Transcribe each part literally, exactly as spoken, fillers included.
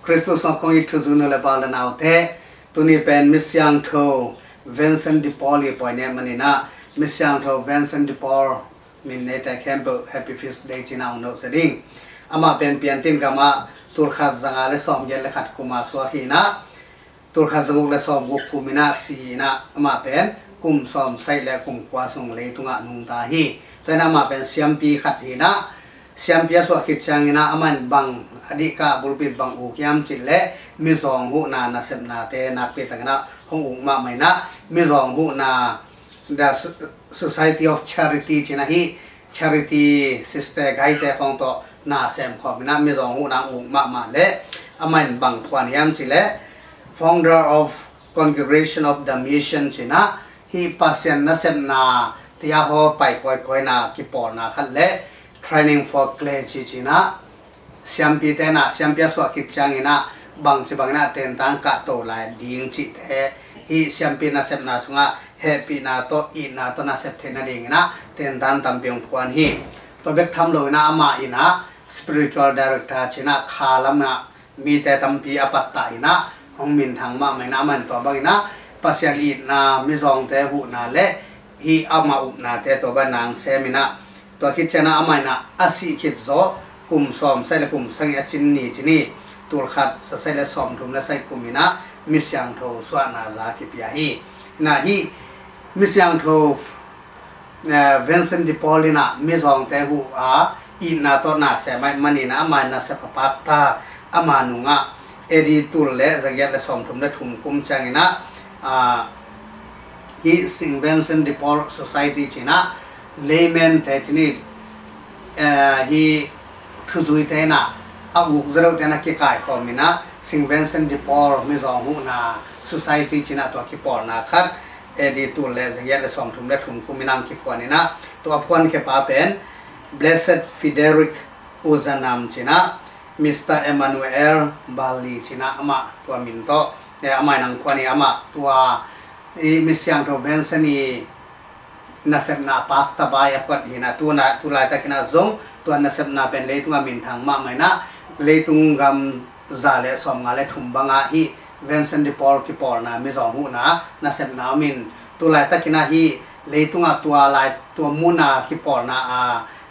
Khristu sungah kong it thuzui nu le pa le naute, tuni pen Misiangtho Vincent de Paul i pawi nih manin ah, Misiangtho Vincent de Paul min neite khempeuh Happy Feast Day ci-in ah hong note ding. Amah pen Piantin gamah tulkhat zanga le sawmgiat le khat kum a suak hi-in ah, tulkhat zaguk le sawmguk kum in ah si in ah, amah pen kum sawmsagih le kum kua sung leitungah nungta hi. Tua in ah amah pen siampi khat hi-in ah, siampi a suah khit ciangin ah amah in bang a dihka bulpi in bang uk hiam cih leh, mizawng huhna nasepnate nakpi takin ah hong uk mahmah in ah, mizawng huhna, the So-, Society of Charity ci-in ah, hih charity sister guy-te khawng tawh na sem khawm in ah mizawng huhna hong uk mahmah leh, amah in bang phuan hiam cih leh, founder of Congregation of the Mission ci-in ah, hih Pasian nasepna tiahaw pai kawikawina kipawlna khat le Training for Clergy ci-in ah, siampite in ah, siampi a suah khit ciangin ah bangci bangin ah tentan kahto lai ding cihte, hih siampi nasepna sungah hehpihna tawh, itna tawh nasep theih nadingin ah tentan tampi hong phuan hi. Tua bek tham lo in ah amah in ah spiritual director ci-in ah kha lamah mite tampi a pattah in ah hong minthang mahmah in ah, amah in tua bangin ah Pasian itna, mizawngte huhna le hih amah upnate tua bangin ah sem in ah, tua khit ciangin ah amah in ah a sih khit zawh kum sawmsagih le kum sagih a cin ni ci-in, tulkhat zasagih le sawmthum le sagih kum in ah misiangtho suahna za kipia hi. In ah hih misiangtho eh, Vincent de Paul in ah mizawngte huh a itna tawh na sem ahih manin ah, amah in nasep a pakta, ama nungah A D tul le zagiat le sawmthum le thum kum ciangin ah, ah, hih Saint Vincent de Paul Society ci-in ah, layman-te ci-in, eh, hih thuzuite in ah a uk zaw deuhte in ah kikaikhawm in ah, Saint Vincent de Paul mizawng huhna society ci-in ah tua kipawlna khat, A D tul le zagiat le sawmthum le thum kum in ah hong kiphuan in ah, tua a phuankhiapa pen Blessed Frederick Ozanam ci-in ah, Mister Emmanuel Bali ci-in ah amah tua min tawh, eh, amah in hong phuan hi. Amah tua i misiangtho Vincent i nasepna pakta bai a phuat hi-in ah, tu na, tu laitakin ah zong tua nasepna pen leitungah minthang mahmah in ah, leitung gam za le sawmnga le thum bangah hih Vincent de Paul kipawlna mizawng huhna nasepna om in, tu laitakin ah hih leitungah tua lai, tua mun a kipawlna a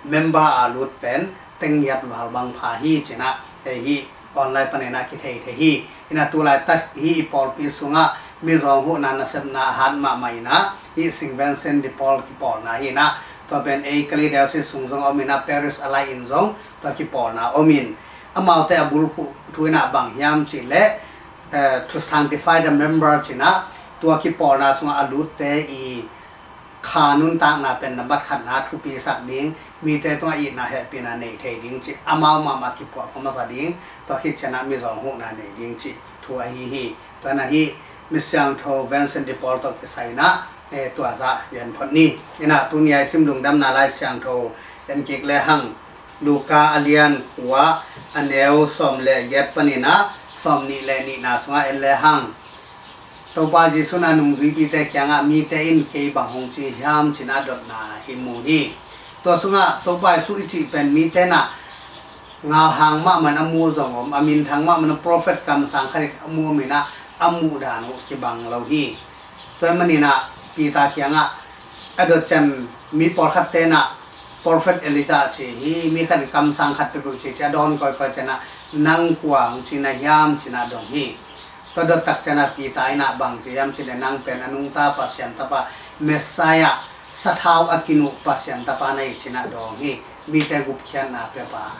member a lut pen teng giat val bang pha hi ci-in ah, eh, hih online panin ah kithei thei hi. In ah tu laitak hih i pawlpi sungah mizawng huhna nasepna a hat mahmah in ah hih Saint Vincent de Paul kipawlna hi-in ah, tua pen ei Kalay Diocese sung zong a om in ah, parish a lai-in zong tua kipawlna om in, amaute a bulphuh thu in ah bang hiam cih leh, eh, to sanctify the member ci-in ah, tua kipawlna sungah a lutte i kha nuntakna pen nambat khatna thupisak ding, mite tungah itna hehpihna nei thei ding cih, amau mahmah kipuahpha masa ding, tua khit ciangin ah mizawng huhna nei ding cih thu ahi hi. Tua in ah hih misiangtho Vincent de Paul tawh kisai in ah, eh, tua zah gen phot ni. In ah tuni a i sim Lungdamna Lai Siangtho en kik lehang, Luka a lian kua, a neu sawm le giat panin ah sawmnih le nihna sungah en lehang, Topa Jesuh in a nungzuipite kiangah, mite in kei bang hong ci hiam ci-in a dotna i mu hi. Tua sungah Topa Jesuh i cih pen mite in a ngalhang mahmah in a mu zong om, a minthang mahmah in a prophet kamsang khat in a mu om in a, a muh dan uh kibang lo hi. Tua ahih manin a Peter kiangah a dot ciang mi pawlkhatte in a prophet Elijah ci hi, mi khat in kamsang khat peuhpeuh ci ci a dawn kawikawi ciang a, nang kua hong ci na hiam ci-in a dong hi. Tua dot tak ciang a Peter in a bang ci hiam cih leh, nang pen a nungta Pasian Tapa, Messiah, sathau a kinuh Pasian Tapa na hi ci-in a dawng hi. Mite gupkhiatna pia pa.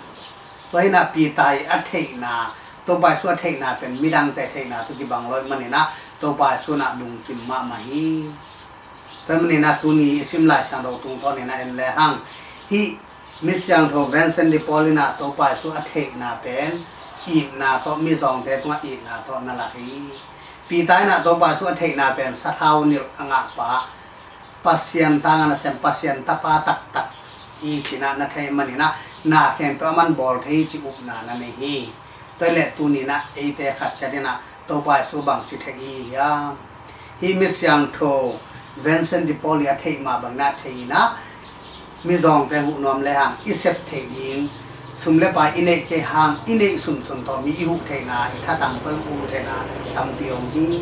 Tua hi in a Peter i a theihna, Topa Jesuh a theihna pen midangte theihna tawh kibang lo ahih manin a Topa Jesuh in a lungkim mahmah hi. Tua ahih manin a tuni i sim Lai Siangtho tungtawn in a en lehang, hih misiangtho Vincent de Paul in a Topa Jesuh a theihna pen itna tawh, mizawngte tungah itna tawh na lak hi. Peter in a Topa Jesuh a theihna pen sathau nilh a ngahpa, Pasian tang a nasem, Pasian Tapa taktak hi ci-in a na theih manin a, na khempeuh aman bawl thei hi cih upna na nei hi. Tua ahih leh tuni in a eite khat ciat in a Topa Jesuh bangci thei i hi hiam? Hih misiangtho Vincent de Paul i a theih mah bangin a thei in a, mizawngte huh nuam lehang i sep theih ding, Sum le pai i neih kei hang i neih sunsun tawh mi i huh theihna, i thatang tawh i huh theihna tampi om hi.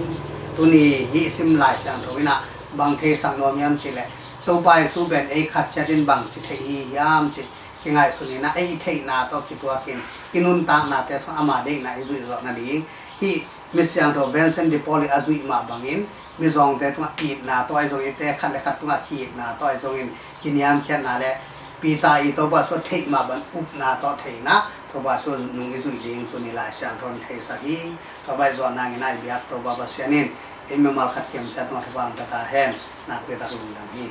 Tuni hih sim Lai Siangtho in ah bang theisak nuam hiam cih leh, Topa Jesu pen ei khat ciatin bangci thei hi hiam cih kingaihsun in ah, ei i theihna tawh kituakin i nuntaknate sung ama deihna i zuih zawh nading, hih Misiangtho Vincent de Paul i a zuih mah bangin, mizawngte tungah itna tawh ahi zongin, te khat le khat tungah ki-itna tawh ahi zongin, kiniamkhiatna le Peter i Topa Jesu a theih mah bang upna tawh theihna, Topa Jesu nung i zuih ding tuni Lai Siangtho in theisak hi. Topa i zawh nangin ah i biak Topa Pasian in ei mimal khat kiam ciat tungah thupha hong pia ta hen. Nakpi tak lungdam hi.